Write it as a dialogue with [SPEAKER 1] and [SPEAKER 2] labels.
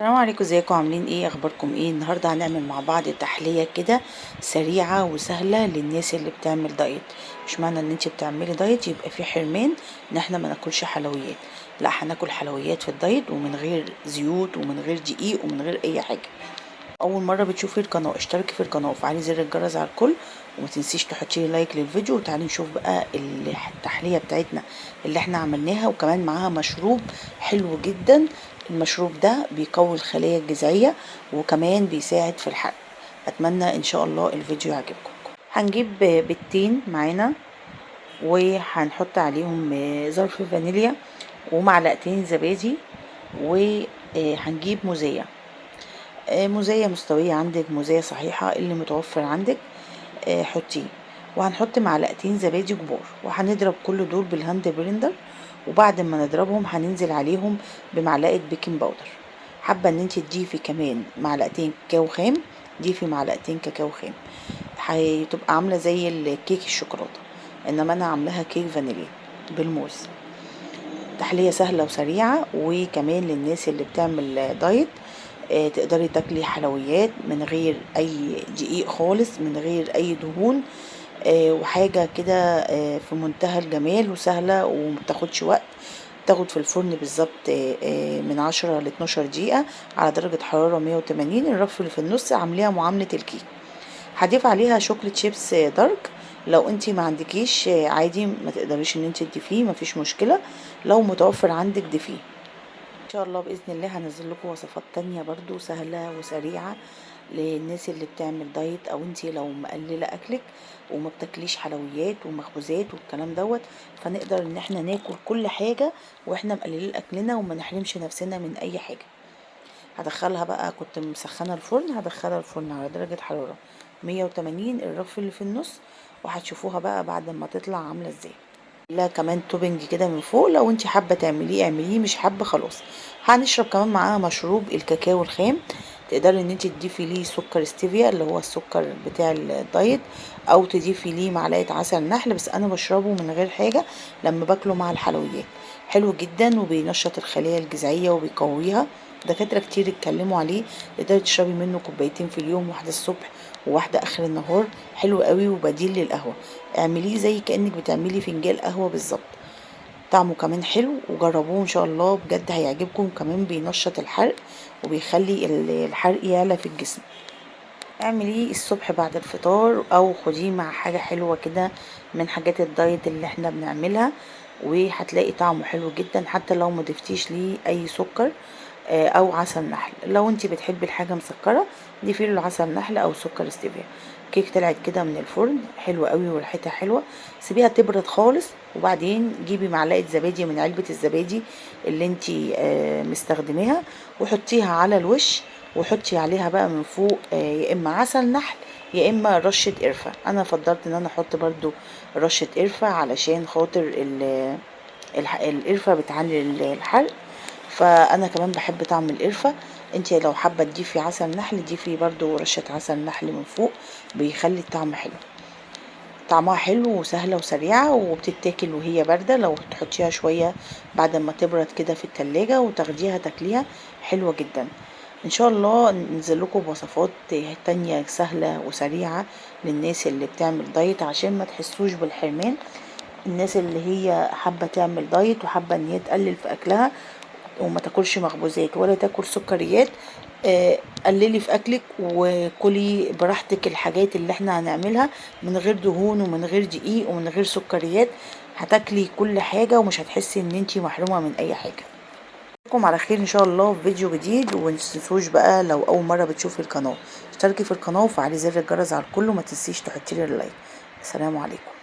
[SPEAKER 1] السلام عليكم، ازيكم؟ عاملين ايه؟ اخباركم ايه؟ النهارده هنعمل مع بعض تحلية كده سريعة وسهلة للناس اللي بتعمل دايت. مش معنى ان انت بتعملي دايت يبقى في حرمان ان احنا ما ناكلش حلويات، لا هناكل حلويات في الدايت ومن غير زيوت ومن غير دقيق ومن غير اي حاجة. اول مرة بتشوفي القناة اشتركي في القناة وفعلي زر الجرس على الكل، وما تنسيش تحطي لي like للفيديو. وتعالي نشوف بقى التحلية بتاعتنا اللي احنا عملناها، وكمان معاها مشروب حلو جدا. المشروب ده بيقوي الخلايا الجذعية وكمان بيساعد في الحرق. اتمنى ان شاء الله الفيديو يعجبكم. هنجيب بيضتين معانا وهنحط عليهم ظرف فانيليا ومعلقتين زبادي، وهنجيب موزية، موزية مستوية عندك، موزية صحيحة اللي متوفر عندك حطيه. وهنحط معلقتين زبادي كبار، وهنضرب كل دول بال hand blender. وبعد ما نضربهم هننزل عليهم بمعلقة baking powder. حابة ان انت تضيفي كمان معلقتين كاكاو خام، ضيفي معلقتين كاكاو خام، هتبقى عاملة زي الكيك الشوكولاتة، انما انا عاملاها كيك فانيليا بالموز. تحلية سهلة وسريعة، وكمان للناس اللي بتعمل دايت، تقدري تاكلي حلويات من غير اي دقيق خالص، من غير اي دهون، وحاجة كده في منتهى الجمال وسهلة ومبتاخدش وقت. تاخد في الفرن بالظبط من 10 ل 12 دقيقة على درجة حرارة 180. الرف اللي في النص عامليها معاملة الكيك. هضيف عليها chocolate chips dark. لو انتي ما عندكيش عادي ما تقدريش ان انتي تضيفيه، مفيش مشكلة، لو متوفر عندك ضيفيه. ان شاء الله باذن الله هنزل لكم وصفات تانية برضو سهلة وسريعة للناس اللي بتعمل دايت، او انتي لو مقللة اكلك وما بتاكليش حلويات ومخبوزات والكلام دوت، فنقدر ان احنا ناكل كل حاجة واحنا مقللين اكلنا وما نحرمش نفسنا من اي حاجة. هدخلها بقى، كنت مسخنة الفرن، هدخلها الفرن على درجة حرارة 180، الرف اللي في النص، وهتشوفوها بقى بعد ما تطلع عاملة ازاي. لا كمان topping كده من فوق، لو انت حابة تعمليه اعمليه، مش حابة خلاص. هنشرب كمان معاها مشروب الكاكاو الخام. تقدري ان انت تضيفي ليه سكر ستيفيا اللي هو السكر بتاع الدايت، او تضيفي ليه معلقه عسل نحل، بس انا بشربه من غير حاجة لما باكله مع الحلويات. حلو جدا وبينشط الخلايا الجذعية وبيقويها، دكاترة كتير اتكلموا عليه. تقدري تشربي منه كوبايتين في اليوم، واحدة الصبح وواحدة اخر النهار. حلو قوي وبديل للقهوة، اعمليه زي كانك بتعملي فنجان قهوة بالظبط. طعمه كمان حلو، وجربوه ان شاء الله بجد هيعجبكم. كمان بينشط الحرق وبيخلي الحرق يعلى في الجسم. اعمليه الصبح بعد الفطار، او خديه مع حاجة حلوة كده من حاجات الدايت اللي احنا بنعملها، وهتلاقي طعمه حلو جدا حتى لو ما ضفتيش ليه اي سكر او عسل نحل. لو انتي بتحبي الحاجة مسكره ضيفي له عسل نحل او سكر ستيفيا. كيك طلعت كده من الفرن حلوة قوي وريحتها حلوة. سيبيها تبرد خالص، وبعدين جيبي معلقه زبادي من علبة الزبادي اللي انتي مستخدماها، وحطيها على الوش، وحطي عليها بقى من فوق يا اما عسل نحل يا اما رشه قرفه. انا فضلت ان انا احط برضو رشه قرفه علشان خاطر القرفه بتعلي الحرق، فانا كمان بحب طعم القرفه. انت لو حابة تضيفي عسل نحل ضيفي برضو رشه عسل نحل من فوق، بيخلي الطعم حلو. طعمها حلو وسهلة وسريعة، وبتتاكل وهي باردة. لو تحطيها شوية بعد ما تبرد كده في التلاجة وتاخديها تاكليها، حلوة جدا. ان شاء الله ننزل لكم بوصفات تانية سهلة وسريعة للناس اللي بتعمل دايت عشان ما تحسوش بالحرمان. الناس اللي هي حابة تعمل دايت وحابة ان هي تقلل في اكلها وما تاكلش مخبوزات ولا تاكل سكريات، قللي في اكلك وكلي براحتك الحاجات اللي احنا هنعملها من غير دهون ومن غير دقيق ومن غير سكريات. هتاكلي كل حاجة ومش هتحسي ان انتي محرومة من اي حاجة. اشوفكم على خير ان شاء الله في فيديو جديد. ومتنسوش بقى لو اول مرة بتشوفي القناة اشتركي في القناة وفعلي زر الجرس على الكل، وما تنسيش تحطي لي اللايك. السلام عليكم.